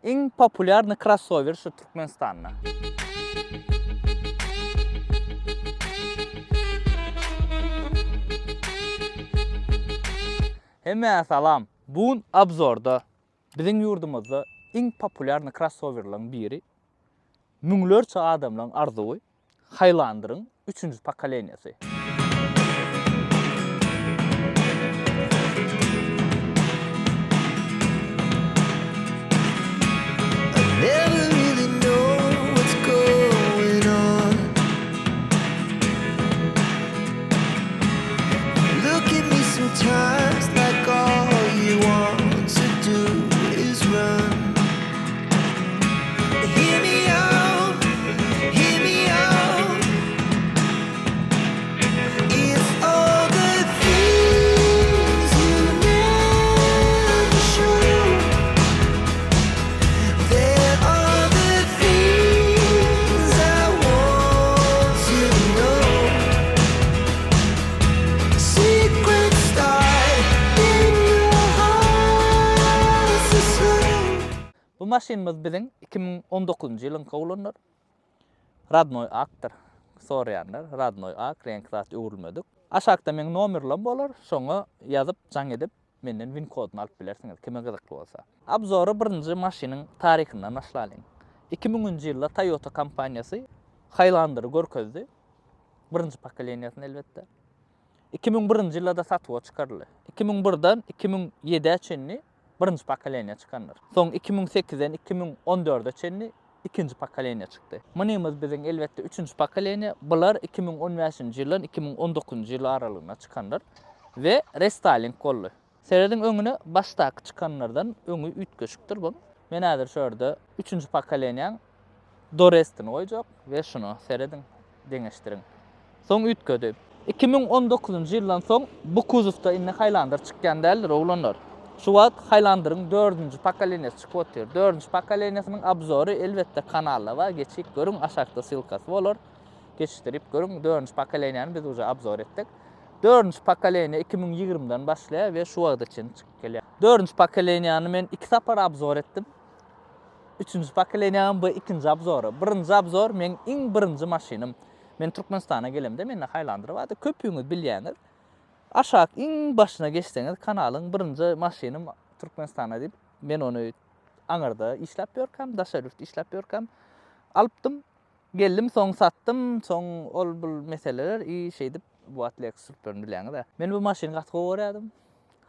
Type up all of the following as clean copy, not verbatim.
Iň populýarny krossower şu Türkmenistanda. Hemmäňe salam. Bu gün obzorda biziň ýurdumyzda iň populýarny krossowerleriň biri, müňlerçe adamlaryň arzuwy Highlanderyň üçünji pokoleniýasy. Bu maşynymyz biziň 2019-njy ýylyňky oglanlar. Radnoý akdyr. Soraýanlar, radnoý ak, reňk zat öwrülmedik. Aşakda meň nomerlam bolar, şoňa ýazyp jaň edip menden win kodyny alyp bilersiňiz, kime gyzykly bolsa. Obzory birinji maşynyň taryhyndan başlalyň. 2000-nji ýylda Toyota kompaniýasy Highlander-y görkezdi. Birinji pokoleniýasyny elbetde. 2001-nji ýylda-da satuwa çykaryldy. 2001-den 2007-ä çenli birinji pokoleniýa çykandyr. Soň 2008-den 2014-e çenli ikinji pokoleniýa çykdy. Munymyz biziň elbetde üçünji pokoleniýa. Bular 2015-nji ýyldan 2019-njy ýyl aralygynda çykandyr we restaýling boldy. Serediň öňüne başdaky çykanlardan öňi üýtgeşikdir bu. Men häzir şu ýerde üçünji pokoleniýaň Dorestini goýjak we şuny serediň, deňeşdiriň. Soň üýtgedi. 2019-njy ýyldan soň bu kuzowda indi Highlander çykýan däldir, oglanlar. Şu wagt Highlanderiň dördünji pokoleniýasy çykyp otyr. Dördünji pokoleniýasynyň obzory elbetde kanalda bar, geçip görüň, aşakda ssylkasy bolar. Geçişdirip görüň, dördünji pokoleniýany biz uje obzor etdik. Dördünji pokoleniýa 2020-den başlaýar we şu wagta çenli çykyp gelýär. Dördünji pokoleniýany men iki sapar obzor etdim. Üçünji pokoleniýanyň bu ikinji obzory. Birinji obzor meň iň birinji maşynym. Men Türkmenistana gelemde mende Highlander bardy. Köpüňiz bilýäňiz. Aşak iň başyna geçseňiz kanalyň birinji maşynym Türkmenistana diýip men ony aňyrda işläp ýörkäm, daşary ýurtda işläp ýörkäm alypdym. Geldim soň satdym, soň ol bul meseleler i şeýdip bu wagt Lexus sürüp ýörün bilýäňiz-ä. Men bu maşyny gaty gowy görýärdim.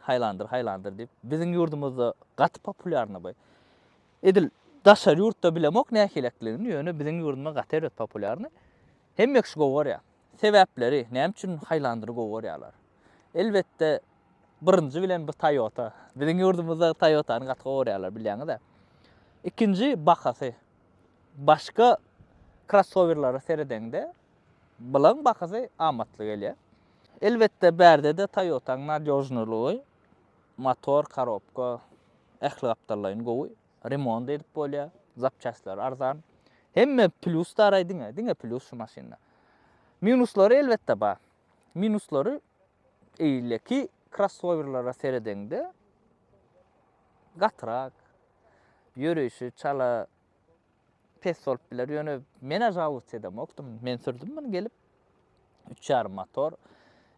Highlander, Highlander diýip. Biziň ýurdumyzda gaty populýarny bu. Edil daşary ýurtda bilemok nähilekligini, ýöne biziň ýurdumyzda gaty erbet populýarny. Hemme kişi gowy görýär. Sebäpleri, näme üçin Highlandery gowy görýärler? Elbetde, birinji bilen bu Toyota. Biziň ýurdumyzda Toyotany gaty gowy görýärler, bilýäňiz-ä. Ikinji, bahasy. Başga krossowerlere seredeňde, bulaň bahasy amatly gelýär. Elbetde, bärde-de Toyota-nyň nadýožnylygy, motor, korobka, ähli gapdallaýyn gowy. Remont edip bolýar, zapçastlary arzan. Hemme plýus daraý diňe, diňe plýus şu maşynda. Minuslary elbetde bar. Minuslary eýleki krossowerlere seredeňde gatyrak, ýöreýşi çala pes bolup biler. Ýöne men-ä žalowat edemokdym. Men sürdüm muny gelip. Üç ýarym motor,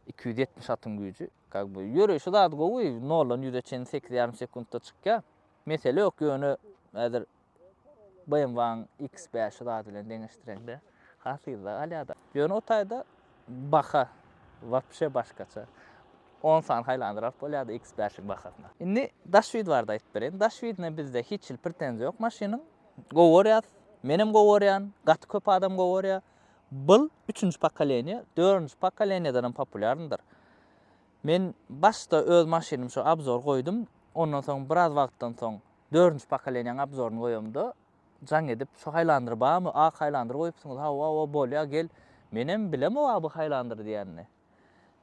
270 atyň güýji. Kak by ýöreýşi zat gowy, noldan ýüze çenli sekiz ýarym sekuntda çykýar. Mesele ýok, ýöne häzir BMW-nyň X5-i zady bilen deňeşdireňde has yzda galýar-da. Ýöne o taýda baha wapşe başgaça. On sany Highlander alyp bolýardy X5-iň bahasyna. Indi daş wid barada aýdyp bereýin. Daş widine bizde hiç hili pretenziýa ýok maşynyň. Gowy görýäs. Menem gowy görýän. Gaty köp adam gowy görýär. Bul üçünji pokoleniýa, dördünji pokoleniýadanam populýarnydyr. Men başda öz maşynym şu obzor goýdum. Ondan soň biraz wagtdan soň dördünji pokoleniýaň obzoryny goýamda jaň edip şu Highlander barmy? Ak Highlander goýupsyňyz. Hawa, hawa bolýa gel. Menem bilemok bu Highlander diýenini.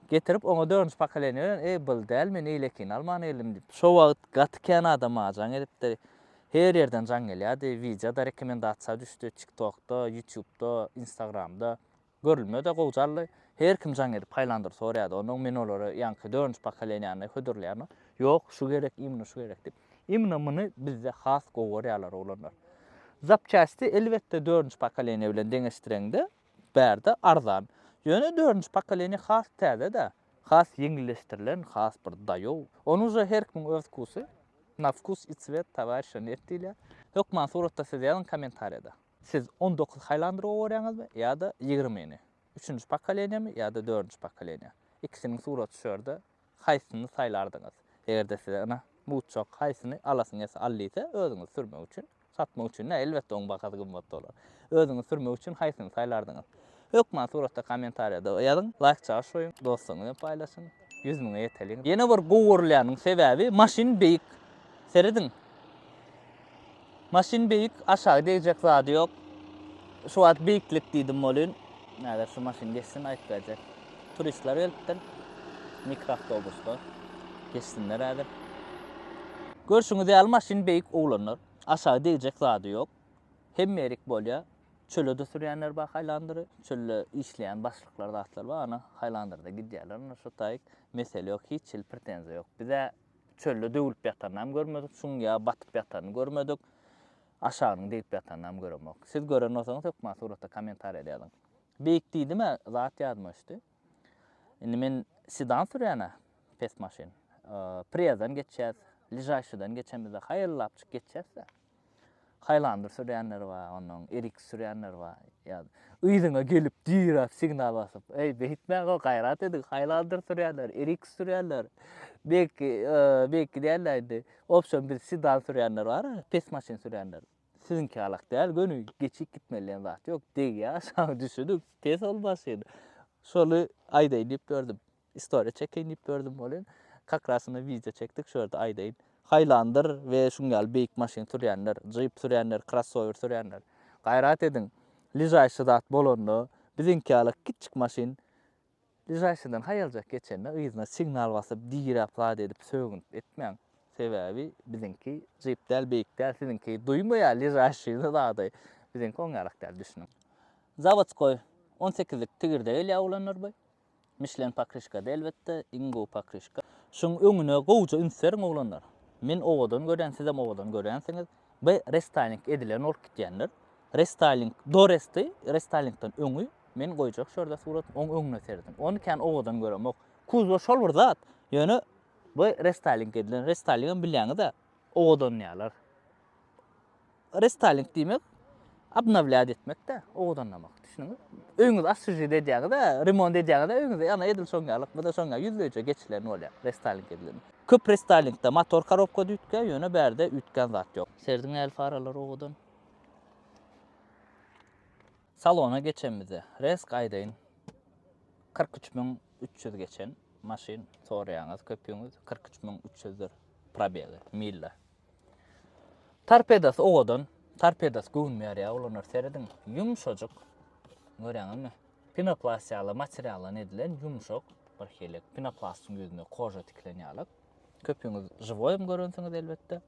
Getirip oňa dördünji pokoleniýa beren, eý bul däl men eýlekini alman geldim diýip. Şo wagt gaty kän adam maňa jaň edipdi. Her ýerden jaň gelýärdi, wideoda rekomendasiýa düşdi, TikTokda, YouTube'da, Instagramda. Görülme-de gowy aldy. Her kim jaň edip Highlander soraýardy. Onnoň men olara ýaňky dördünji pokoleniýany hödürleýärdim. Ýok, şu gerek, imенно şu gerek diýip. Imенно muny bizde has gowy görýärler oglanlar. Zapçasti elbetde dördünji pokoleniýa bilen deňeşdireňde bärde arzan. Ýöne dördünji pokoleniýa has täze-de, has ýeňilleşdirilen, has bir daýaw. Ony uje her kimiň öz wkusy. Na wkus i cwet towarişa net diýilýär. Hökman suratda siz ýazyň kommentariýada. Siz 19 Highlander gowy görýäňizmi ýa-da ýigrimini? Üçünji pokoleniýamy ýa-da dördünji pokoleniýa? Ikisiniň suraty şu ýerde. Haýsyny saýlardyňyz? Eger-de size ynha, mutjak haýsyny alasyň gelse al diýse, özüňiz sürmek üçin, satmak üçin däl, elbetde oň bahasy gymmat bolar. Özüňiz sürmek üçin haýsyny saýlardyňyz? Hökman suratda kommentariýada ýazyň, laýk çagyş goýuň, dostlaryňyz bilen paýlaşyň. 100 müňe ýeteliň. Ýene bir gowy görülýäniň sebäbi maşyn beýik. Serediň. Maşyn beýik, aşagy degjek zady ýok. Şu wagt beýiklik diýdim welin, häzir şu maşyn geçsin aýdyp berjek. Turistler gelipdir. Mikroawtobusda. Geçsinler häzir. Görşüňiz ýaly maşyn beýik oglanlar. Aşagy degjek zady ýok. Hemme ýerik bolýar. Çöle-de sürýänler bar Highlandery. Çölde işleýän başlyklar zatlar bar. Ana Highlanderde gidýärler. Ana şu taýyk mesele ýok. Hiç hili pretenziýa ýok. Bizä Çölde döwlüp ýatanynam görmedik, çuň ýa batyp ýatanyny görmedik, aşagynyň degip ýatanynam göremok. Siz gören bolsaňyz hökman suratda kommentariýada ýazyň. Beýik diýdim-ä, zat ýadyma düşdi. Indi men sedan sürýän-ä, pes maşyn. Priýadan geçýäs, Ližaýşydan geçemizde haýallapjyk geçýäs-dä. Highlander sürýänler bar, ondan RX sürýänler bar. Ýa yzyňa gelip diräp signal basyp, eý beýtmäň-ow gaýrat ediň, Highlander sürýänler, RX sürýänler. Belki, belki däl-de indi. Obşem biz sedan sürýänler bar, pes maşyn sürýänler. Siziňki ýalak däl, göni geçip gitmeli diýen zat ýok. Degýär aşagy düşünip, pes ol maşyn. Şony aýdaýyn diýip gördüm. Istoriýa çekeýin diýip gördüm welin, kakrasynda wideo çekdik, şu ýerde aýdaýyn. Highlander we şuň ýaly beýik maşyn sürýänler, Jeep sürýänler, krossower sürýänler, gaýrat ediň, ližaýşy zat bolanda, biziňki ýaly kiçjik maşyn ližaýşydan haýaljak geçende yzyna signal basyp, diräp zat edip sögünip etmäň. Sebäbi biziňki Jeep däl, beýik däl, siziňki duýmaýar ližaýşyny zady. Biziňki oň ýalak däl, düşüniň. Zawodskoý on sekizlik tigirde gelýär oglanlar bu. Mişlen pakryşkada elbetde iň gowy pakryşka. Şuň öňüne gowja üns beriň oglanlar. Men owadan görýän sizem owadan görýänsiňiz. Bu restaýling edilen bolup gitýändir. Restaýling do resty restaýlingden öňi men goýjak şu ýerde surat oň öňüne serediň. Ony kän owadan göremok. Kuzwa şol bir zat. Ýöne bu restaýling edilen. Restaýlingem bilýäňiz-ä owadanlaýarlar. Restaýling diýmek obnowlýat etmek-dä, owadanlamak. Düşündiňiz? Öýüňizi oswežit edýäňiz-ä, remont edýäňiz-ä öýüňizi, ana edil şoň ýaly, bu-da şoň ýaly ýüzleýje geçilen bolýar, restaýling edilen. Köp restaýlingde motor korobka-da üýtgär, ýöne bärde üýtgän zat ýok. Serediň nähili faralar owadan. Salona geçemizde, resk aýdaýyn, 43300 geçen maşyn soraýaňyz köpüňiz, 43300-dir probegi, milla. Torpedasy owadan. Torpedasy göwnüme ýaraýar oglanlar serediň. Ýumşajyk. Görýäňizmi? Penoplast ýaly materialdan edilen ýumşak bir hili penoplastyň ýüzüne koža tikilen ýaly. Köpüňiz žiwoýam görensiňiz elbetde.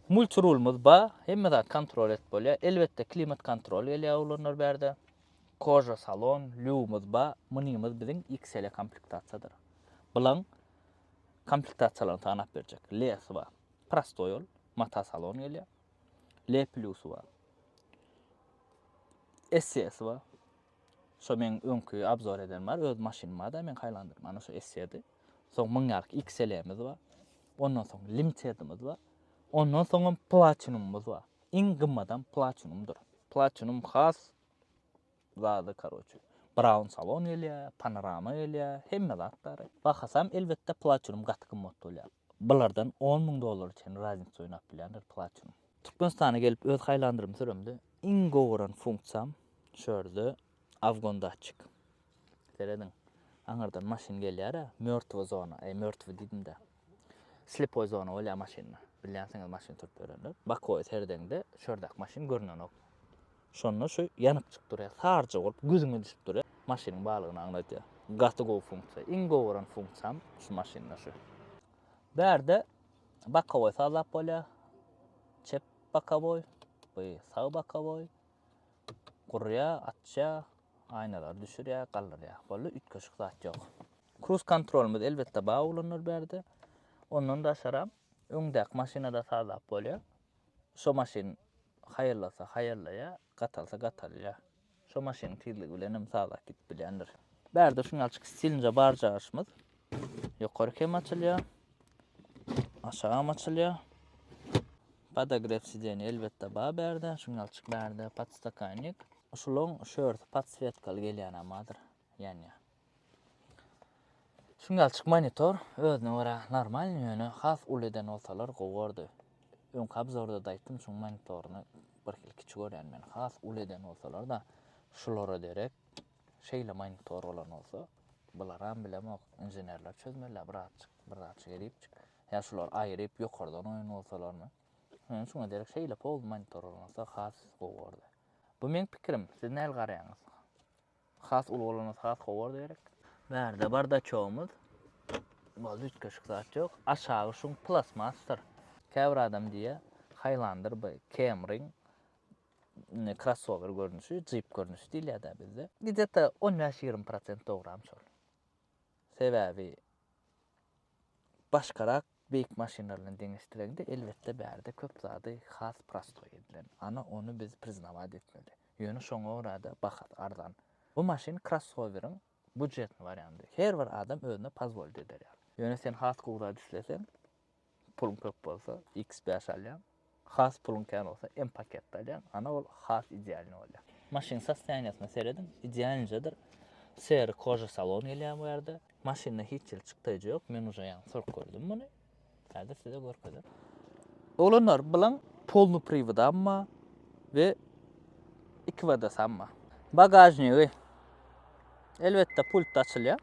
Multirulymyz bar. Hemme zat kontrol edip bolýar. Elbetde klimat kontrol gelýär oglanlar bärde. Koža salon, lýugymyz bar. Munymyz biziň XL komplektasiýadyr. Bulaň Komplektasiýalaryny sanap berjek. L-si bar. Prostoý ol. Mata salon gelýär. L plusy bar. SC-si bar. Şo meň öňki obzor eden bar. Öz maşynym bar-da, meň Highlander'ym. Ana şo SC-di. Soň muň ýaly XL-miz bar. Ondan soň Limited'imiz bar. Ondan soňam Platinum'ymyz bar. Iň gymmadam Platinum'dyr. Platinum has zady karoçe. Brown salon gelýär, panorama gelýär, hemme zat bar. Bahasam elbetde Platinum gaty gymmat bolýar. Bulardan 10 müň dollara çenli raznica oýnap bilýändir Platinum. Türkmenistana gelip öz Highlanderymy süremde iň gowy gören funksiýam şu ýerde avgon datçik. Serediň. Aňyrdan maşyn gelýär-ä, mörtwy zona, eý mörtwy diýdim-dä. Slepoý zona bolýar maşynda. Bilýänsiňiz maşyn sürüp ýörenler. Bokowy serdeňde şu ýerdäki maşyn görnenok. Şonda şu ýanypjyk durýar, saryja bolup gözüňe düşüp durýar. Maşynyň barlygyny aňladýar. Gaty gowy funksiýa. Iň gowy gören funksiýam şu maşynda şu. Bärde bokowoý sazlap bolýar. Çep bokowoý, bu sag bokowoý. Gurýar, açýar, aýnalary düşürýär, galdyrýar. Boldy, üýtgeşik zat ýok. Kruz kontrolymyz elbetde bar oglanlar bärde. Ondan daşaram. Öňdäki maşynada sazlap bolýar. Şo maşyn haýallasa haýallaýar, gatalsa gatalýar. Şo maşynyň tizligi bilen hem sazlap gidip bilýändir. Bärde şuň ýalyçyk stilnje barjaşymyz. Ýokary hem açylýar. Aşagam açylýar. Podogrew sideniýa elbetde bar bärde. Şuň ýalyçyk bärde podstakannik. Şulaň şörsi podswetkaly gelýänem bardyr. Ýanýar. Şuň ýalyçyk monitor özüne görä normalny ýöne has uly eden bolsalar gowy bordy. Öňki obzorda-da aýtdym şuň monitoryny bir hili kiçi görýän men. Has uly eden bolsalar-da şulara derek şeýle monitor bolan bolsa bularam bilemok inženerler çözmeli birazjyk bir zatjyk edipjik. Ýa şulary aýryp ýokardan goýan bolsalarmy. Ýöne şuňa derek şeýle polny monitor bolan bolsa has gowy bordy. Bu meň pikirim siz nähili garaýaňyz? Has uly bolanda has gowy bordy gerek. Bärde bardaçogymyz. Boldy üýtgeşik zat ýok. Aşagy şuň plastmasdyr. Käbir adam diýýär, Highlander bu Camryň krossower görnüşi, jip görnüşi diýilýär-dä bizde. Gde-to on bäş-ýigrimi prosent dogram şol. Sebäbi başgarak beýik maşynlar bilen deňeşdireňde elbetde bärde köp zady has prostoý edilen. Ana ony biz priznawat etmeli. Ýöne şoňa görä-de bahasy arzan. Bu maşyn krossoweriň budjetny wariandy. Her bir adam özüne pozwolit eder ýaly. Ýöne sen has gowy zat isleseň, puluň köp bolsa X5 alýaň. Has puluň kän bolsa M paketde alýaň. Ana ol has idealny bolýar. Maşynyň sostoýaniýasyna serediň, idealnyjadyr. Seri koža salon gelýär bu ýerde. Maşynda hiç hili çykdaýjy ýok. Men uje ýaňy sürüp gördüm muny. Häzir size görkezer. Oglanlar, bulaň polny priwodam bar we iki wdasam bar. Bagažnigi elbetde pultda açylýar.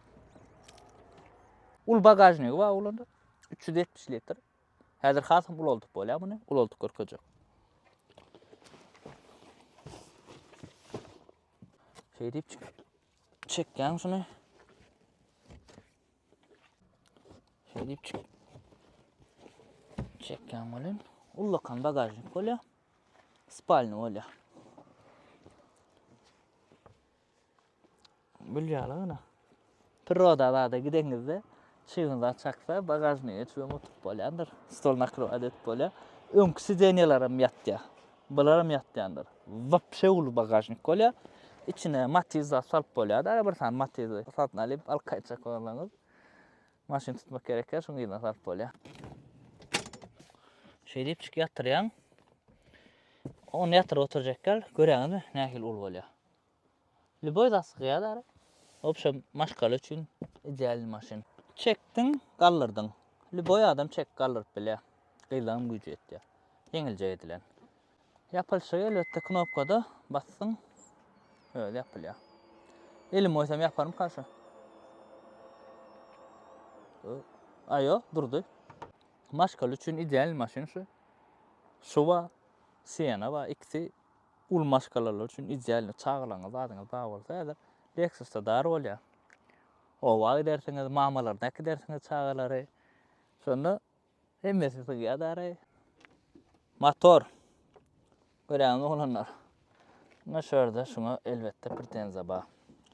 Uly bagažnigi bar oglanlar. 370 litr. Häzir hasam ulaldyp bolýar muny. Ulaldyp görkezjek. Şeýdip çekýäň şuny. Şeýdip çek. Çekýäň welin ullakan bagažnik bolýar. Spalny bolýar. Gülýärler Priroda zada gideňizde çygyn zat çaksa bagažnige geçibem oturyp bolýandyr. Stol nakrywać edip bolýar. Öňki sidenýalar hem ýatýar. Bular hem ýatýandyr. Wapşe uly bagažnik bolýar. Içine matiz zat salyp bolýar. Da bir sany matizi satyn alyp alyp gaýtjak bolsaňyz maşyn tutmak gerekýär, şuň yzyna salyp bolýar. Şeýdip çyk ýatyrýaň. Ony ýatyryp oturjak ýaly, görýäňizmi, nähili uly bolýar. Lýuboý zat sygýar dara. Wobşem maşgala üçin idealnyý maşyn. Çekdiň, galdyrdyň. Lýuboý adam çekip galdyryp bilýär. Gyzlaryň güýji ýetýär. Ýeňiljek edilen. Ýapylyşygy elbetde knopkada basdyň özi ýapylýar. Elim goýsam ýaparmyka şu? Aýo, durdy. Maşgala üçin idealnyý maşyn şu. Şu bar, Siena bar, ikisi Uly maşgalalar üçin idealny çagalaryňyz zadyňyz bar bolsa häzir Lexusda dar bolýar. Oba gidersiňiz, mamalaryna äkidersiňiz çagalary. Şonda hemmesi sygýar dary. Motor. Görýäňiz oglanlar. Ine şu ýerde şuňa elbetde pretenziýa bar.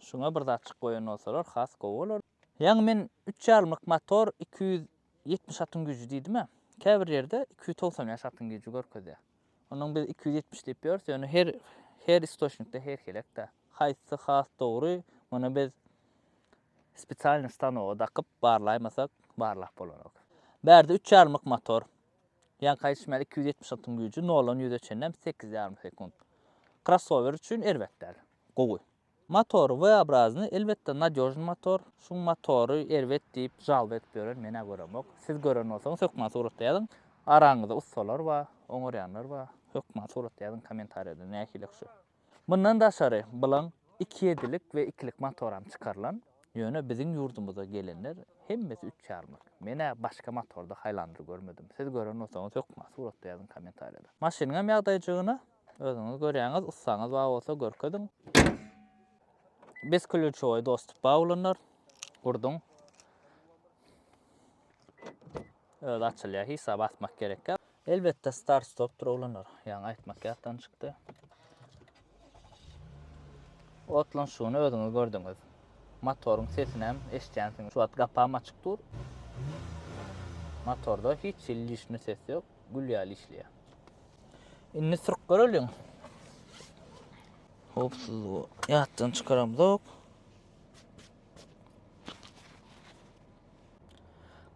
Şuňa bir zatjyk goýan bolsalar has gowy bolar. Ýaňy men üç ýarymlyk motor 270 atyň güýji diýdim-ä. Käbir ýerde 295 atyň güýji görkezýär. Onuň biz 270 diýip ýörüs, ýöne her her istoçnikde her hilek-dä. Haýsy has dogry, muny biz spesialnyý stanoga dakyp barlaýmasak, barlap bolanok. Bärde üç ýarymlyk motor. Ýaňky aýdyşym ýaly 270 atyň güýji, noldan ýüze çenlem sekiz ýarym sekunt. Krossower üçin erbet däl. Gowy. Motory V-obrazny, elbetde nadýožny motor. Şuň motory erbet diýip žalba edip ýören men-ä göremok. Siz gören bolsaňyz hökman suratda ýazyň. Araňyzda ussalar bar, oňarýanlar bar. Hökman suratda ýazyň kommentariýada nähili şu. Mundan daşary bulaň iki ýedilik we ikilik motoram çykarylan. Ýöne biziň ýurdumyza gelenler hemmesi üç ýarymlyk. Men-ä başga motorda Highlander görmedim. Siz gören bolsaňyz hökman suratda ýazyň kommentariýada. Maşynyňam ýagdaýjygyna Özüňiz görýäňiz, ussaňyz bar bolsa görkeziň. Besklýuçowoý dostup bar oglanlar. Gurduň. Özi açylýar, hiç zat basmak gerek ýok. Elbetde start stopdyr oglanlar. Ýaňy aýtmak ýatdan çykdy. Otlanyşygyny özüňiz gördüňiz. Motoryň sesini hem eşidýänsiňiz. Şu wagt gapam açyk dur. Motorda hiç hili lişni ses ýok, gül ýaly işleýär. Indi sürüp göreliň. Howpsuzlygy ýatdan çykaramzok.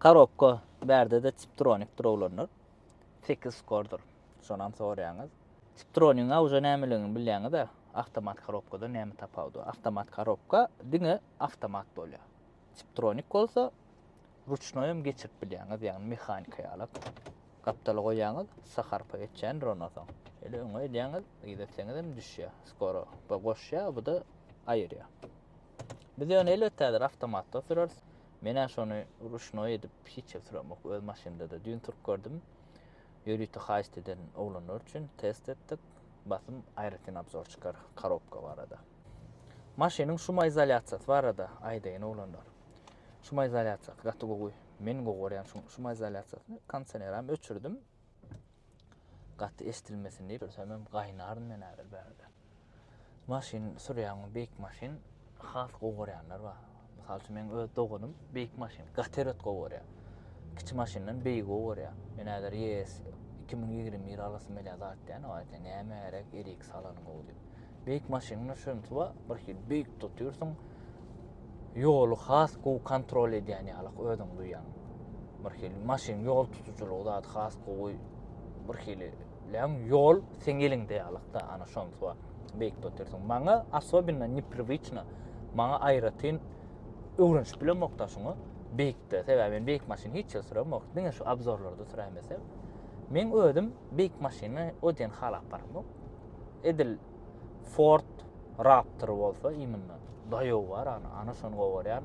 Korobka bärde-de tiptronikdir oglanlar. 8 skordur. Şonam soraýaňyz. Tiptronigiň uje nämeligini bilýäňiz-ä. Awtomat korobkadan näme tapawudy bar? Awtomat korobka diňe awtomat bolýar. Tiptronik bolsa ruçnoýam geçirip bilýäňiz, ýagny mehanika ýalak. Gapdala goýýaňyz, saharpa geçýändir ondan soň. Ele öňe edýäňiz, yza etseňizem düşýär. Skoro bu goşýar, bu-da aýyrýar. Biz ýöne elbetde häzir awtomatda süreris. Men-ä şony ruçnoý edip hiç ýer süremok. Öz maşynymda-da düýn sürüp gördüm. Ýörite haýyşt eden oglanlar üçin test etdik. Basym aýratyn obzor çykar korobka barada. Maşynyň şumoizolýasiýasy barada aýdaýyn oglanlar. Şumoizolýasiýasy gaty gowy. Men gowy görýän şu şumoizolýasiýasyny. Kondisioneram öçürdim. Gaty eşidilmesin diýip, sürsemem gaýnaryn men häzir bärde. Maşyn sürýäň, beýik maşyn has gowy görýänler bar. Mysal üçin meň öz doganym beýik maşyn gaty erbet gowy görýär. Kiçi maşyndan beýigi gowy görýär. Men häzir ES 2021 alasym gelýär zat diýýän, o aýtýar näme gerek RX alanyň gowy diýip. Beýik maşynyň şonysy bar, bir hili beýik tutýarsyň, ýoly has gowy kontrol edýän ýaly özüňi duýýaň. Bir hili maşynyň ýol tutujylygy zat has gowy bir hili bileň ýol seň eliňde ýalykda ana şonysy bar. Beýik tutýarsyň. Maňa asobinno nepriwyçno, maňa aýratyn öwrenişip bilemok-da şuňa beýikde. Sebäbi men beýik maşyn hiç ýer süremok. Diňe şu obzorlarda süräýmesem. Meň özüm beýik maşyny o diýen halap baramok. Edil Ford Raptor bolsa imенно daýaw bar ana, ana şony gowy görýän.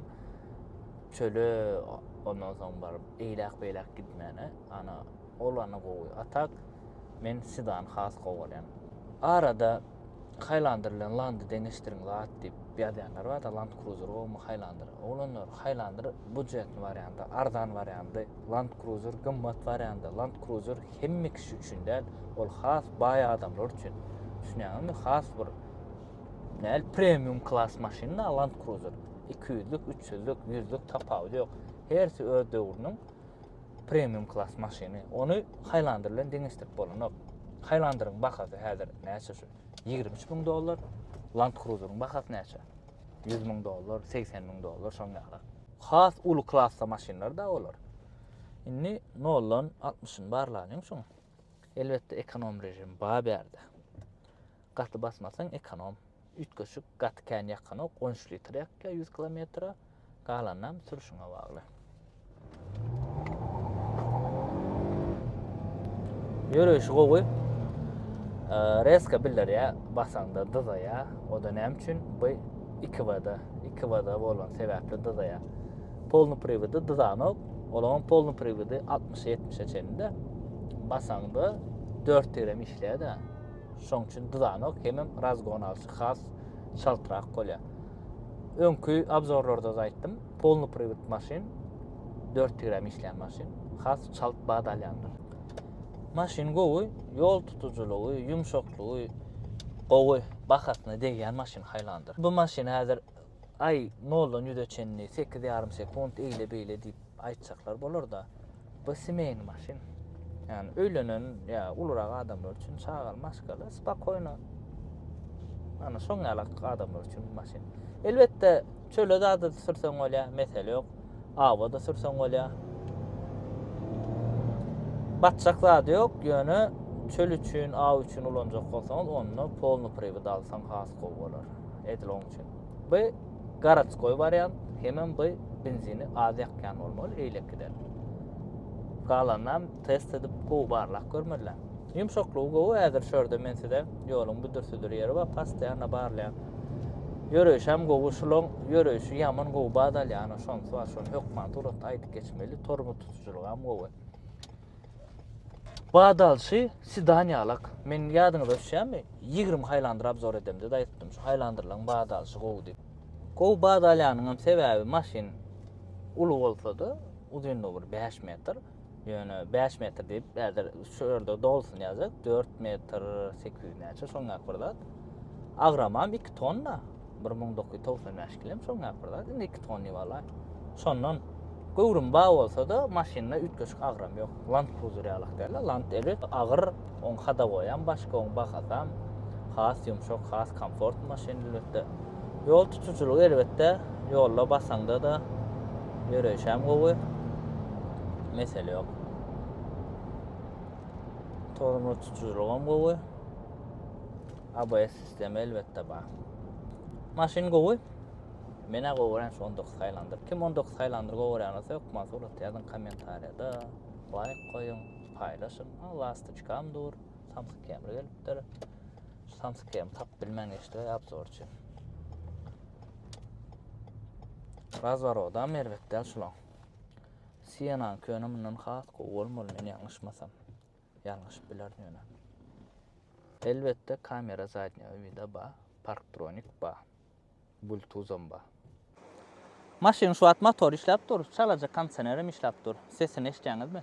Çöle ondan soň baryp eýläk-beýläk gitmäne ana ol ana gowy. A tak men sedan has gowy görýän. Arada Highlander bilen Landy deňeşdiriň zat diýip ýazýanlar bar-da Land Cruiser gowumy Highlander. Oglanlar Highlander budjetny wariandy, arzan wariandy. Land Cruiser gymmat wariandy. Land Cruiser hemme kişi üçin däl, ol has baý adamlar üçin. Düşünýäňizmi? Has bir näl premium klas maşyn da Land Cruiser. 200-lük, 300-lük, 100-lük tapawudy ýok. Hersi öz döwrüniň premium klas maşyny. Ony Highlander bilen deňeşdirip bolanok. Highlanderiň bahasy häzir näçe şu? 23 müň dollar. Land Cruiseriň bahasy näçe? 100 müň dollar, 80 müň dollar şoň ýaly. Has uly klasda maşynlar da olar. Indi noldan altmyşyny barlalyň şuň. Elbetde ekonom režim bar bärde. Gaty basmasaň ekonom. Üýtgeşik gaty kän ýakanok, 13 litr ýakýar 100 kilometre. Galanam sürüşiňe bagly. Ýöreýşi gowy. Reska bildirýär, basaňda dyzaýar. O-da näme üçin? Bu 2 wada, 2 wada bolan sebäpli dyzaýar. Polny priwody dyzanok. Olaryň polny priwody 60-70-e çenli-de. Basaňda 4 tigirem işleýär-de. Şoň üçin dyzanok, hemem razgon alşy has çaltrak bolýar. Öňki obzorlarda-da aýtdym, polny priwod maşyn 4 tigirem işleýän maşyn has çalt bat alýandyr. Maşyn gowy, ýol tutujylygy, ýumşaklygy gowy, bahasyna degýän maşyn Highlander. Bu maşyn häzir aý noldan ýüze çenli sekiz ýarym sekunt eýle-beýle diýip aýtjaklar bolar-da. Bu semeýny maşyn. Ýagny öýlenen ýa ulurak adamlar üçin çagaly maşgala spakoýno. Ana şoň ýaly adamlar üçin bu maşyn. Elbetde çöle zada sürseň bolýar, mesele ýok. Awa-da sürseň bolýar. Batjak zady ýok, ýöne çöl üçin, aw üçin ulanjak bolsaňyz, onda polny priwod alsaň has gowy bolar. Edil oň üçin. Bu gorodskoý wariant, hemem bu benzini az ýakýan bolmaly, eýlekiden. Galanynam test edip gowy barlap görmeliler. Ýumşaklygy gowy, häzir şu ýerde men size ýoluň büdür-südür ýeri bar, postoýanno barlaýan. Ýöreýşem gowy, şulaň ýöreýşi ýaman gowy bat alýar, ana şonsy bar, şony hökman suratda aýdyp geçmeli, tormoz tutujylygam gowy. Bat alşy sedan ýalak. Men ýadyňyza düşýärmi? 20 Highlander obzor edemde-de aýtdym, şu Highlanderlaryň bat alşy gowy diýip. Gowy bat alýanyňam sebäbi maşyn uly bolsa-da, uzynlygy bir 5 metr. Ýöne 5 metr diýip, häzir şu ýerde dolusyny ýazjak, 4 metr 800 näçe şoňňak bir zat. Agramam 2 tonna, 1995 kilem şoňňak bir zat. Indi 2 ton diýip alaý. Şondan. Göwrüm bar bolsa-da, maşynda üýtgeşik agram ýok. Land Cruiser ýalak däl-de, Land elbet agyr, oň hodowoýam başga, oň bahasam has ýumşak, has komfortny maşyn elbetde. Ýol tutujylygy elbetde, ýolda basaňda-da ýöreýşem gowy. Mesele ýok. Tormoz tutujylygam gowy. ABS sistemi elbetde bar. Maşyn gowy. Menä gowy görýän şu 19 Highlander. Kim 19 Highlander gowy görýän bolsa hökman surat ýazyň kommentariýada. Laýk goýuň, paýlaşyň. Ha, lastoçkam dur. Samsyk Camry gelipdir. Şu samsyk Camry tapyp bilmän geçdi obzor üçin. Razwarodam erbet däl şulaň. Siena'ň köne mundan has gowy bolmaly men ýalňyşmasam. Ýalňyşyp bilerin ýöne. Elbetde kamera zadnýego vida ba, parktronik ba. Bultuzam bar. Maşynyň şu wagt motory işläp dur, çalaja kondisionerem işläp dur. Sesini eşidýäňizmi?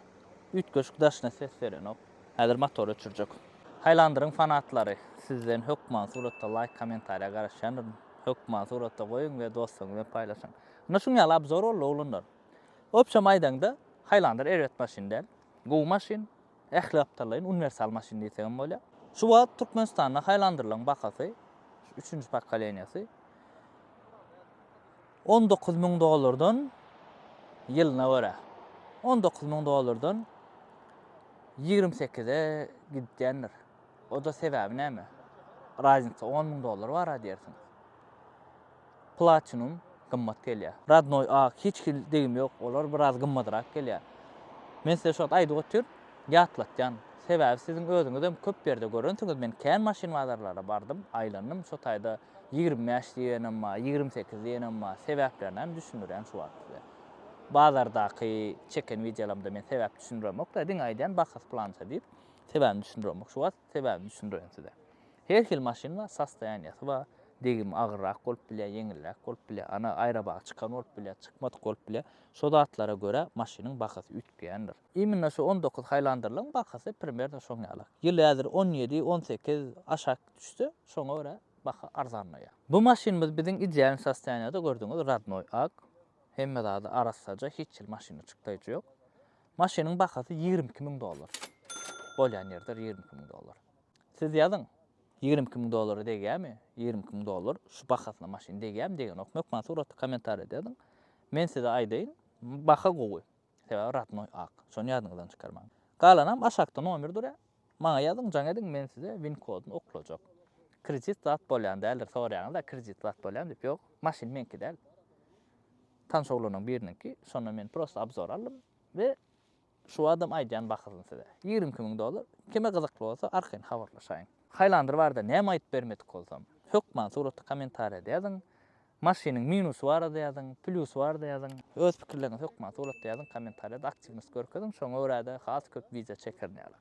Üýtgeşik daşyna ses berenok. Häzir motory öçürjek. Highlanderyň fanatlary sizden hökman suratda laýk kommentariýa garaşýandyryn. Hökman suratda goýuň we dostlaryňyz bilen paýlaşyň. Ynha şuň ýaly obzor boldy oglanlar. Obşem aýdaňda Highlander erbet maşyn däl. Gowy maşyn. Ähli gapdallaýyn uniwersal maşyn diýsegem bolýar. Şu wagt Türkmenistanda Highlanderlaryň bahasy, şu üçünji pokoleniýasy 19 müň dollardan ýylyna görä 19 müň dollardan 28-e gidýändir. O-da sebäbi näme? Raznica 10 müň dollar bar-a diýersiňiz. Platinum gymmat gelýär. Radnoý ak hiç hili degim ýok, olar biraz gymmadrak gelýär. Men size şu wagt aýdyp otyryn, ýatlatýan. Sebäbi siziň özüňizem köp ýerde görensiňiz, men kän maşyn bazarlara bardym, aýlandym, şo taýda 25 diýenem bar, 28 diýenem bar, sebäplerini hem düşündirýän şu wagt size. Bazardaky çeken wideolarymda men sebäp düşündiremok-da, diňe aýdýan bahasy pylança diýip, sebäbini düşündiremok. Şu wagt sebäbini düşündireýin size. Her hil maşyn bar, sostoýaniýasy bar, degimi agyrrak bolup bilýär, ýeňilräk bolup bilýär, ana aýrabagy çykan bolup bilýär, çykmadyk bolup bilýär. Şo zatlara görä maşynyň bahasy üýtgeýändir. Imенно şu 19 Highlanderlaryň bahasy primerno şoň ýaly. Ýyl häzir 17, 18 aşak düşse, şoňa görä baha arzanlaýar. Bu maşynymyz biziň idealnyý sostoýaniýada gördüňiz, rodnoý ak, hemme zady arassaja, hiç hili maşynda çykdaýjy ýok. Maşynyň bahasy 22 müň dollar. Bolýan ýerdir 22 müň dollar. Siz ýazyň. 22 müň dollara degýärmi? 22 müň dollar şu bahasyna maşyn degýärmi, degenokmy? Hökman suratda kommentariýada ýazyň. Men size aýdaýyn, baha gowy. Sebäbi radnoý ak. Şony ýadyňyzdan çykarmaň. Galanam aşakda nomer durýar. Maňa ýazyň, jaň ediň, men size win kodyny oklajak. Kredit zat bolýan däldir, soraýaňyz-a kredit zat bolýarmy diýip. Ýok, maşyn meňki däl. Tanyş oglanyň biriniňki. Şondan men prosta obzor aldym we Şu adam aýdýan bahasyny size. 22 müň dollar. Kime gyzykly bolsa arkaýyn habarlaşaýyň. Highlander barada näme aýdyp bermedik bolsam, hökman suratda kommentariýada ýazyň. Maşynyň minusy barada ýazyň, plýusy barada ýazyň. Öz pikirleriňizi hökman suratda ýazyň, kommentariýada aktiwnost görkeziň, şoňa görä-de has köp wideo çekerin ýaly.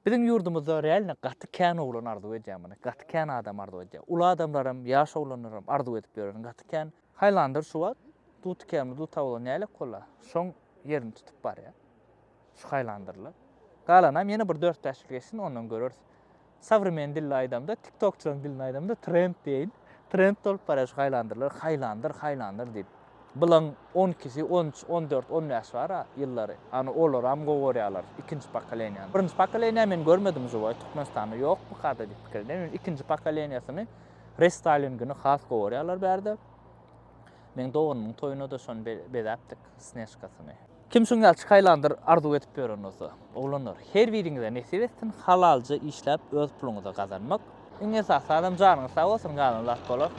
Biziň ýurdumyzda realno gaty kän oglan arzuw edýär muny. Gaty kän adam arzuw edýär. Uly adamlaram, ýaş oglanlaram arzuw edip ýören gaty kän. Highlander şu wagt Dut Camry, Dut Avalon nälik bolar? Şoň ýerini tutup barýar. Şu Highlanderler. Galanam ýene bir 4-5 ýyl geçsin, ondan göreris. Sowremen dilde aýdamda, TikTokçylaryň dilinde aýdamda trend diýeýin. Trend bolup barýar şu Highlanderler. Highlander, Highlander diýip. Bulaň 12-si, 13, 14, 15 bar-a ýyllary. Ana olaram gowy görýärler. Ikinji pokoleniýany. Birinji pokoleniýa men görmedim žiwoý. Türkmenistanda ýokmukada diýip pikir edýän. Ýöne ikinji pokoleniýasyny restaýlingini has gowy görýärler bärde. Meň doganymyň toýuna-da şony bezäpdik, snežkasyny. Kim şuň ýaly çykaýlandyr arzuw edip ýören bolsa, oglanlar, her biriňize nesip etsin halalja işläp öz puluňyza gazanmak. Iň esasy zadam janyňyz sag bolsun galan zat bolar.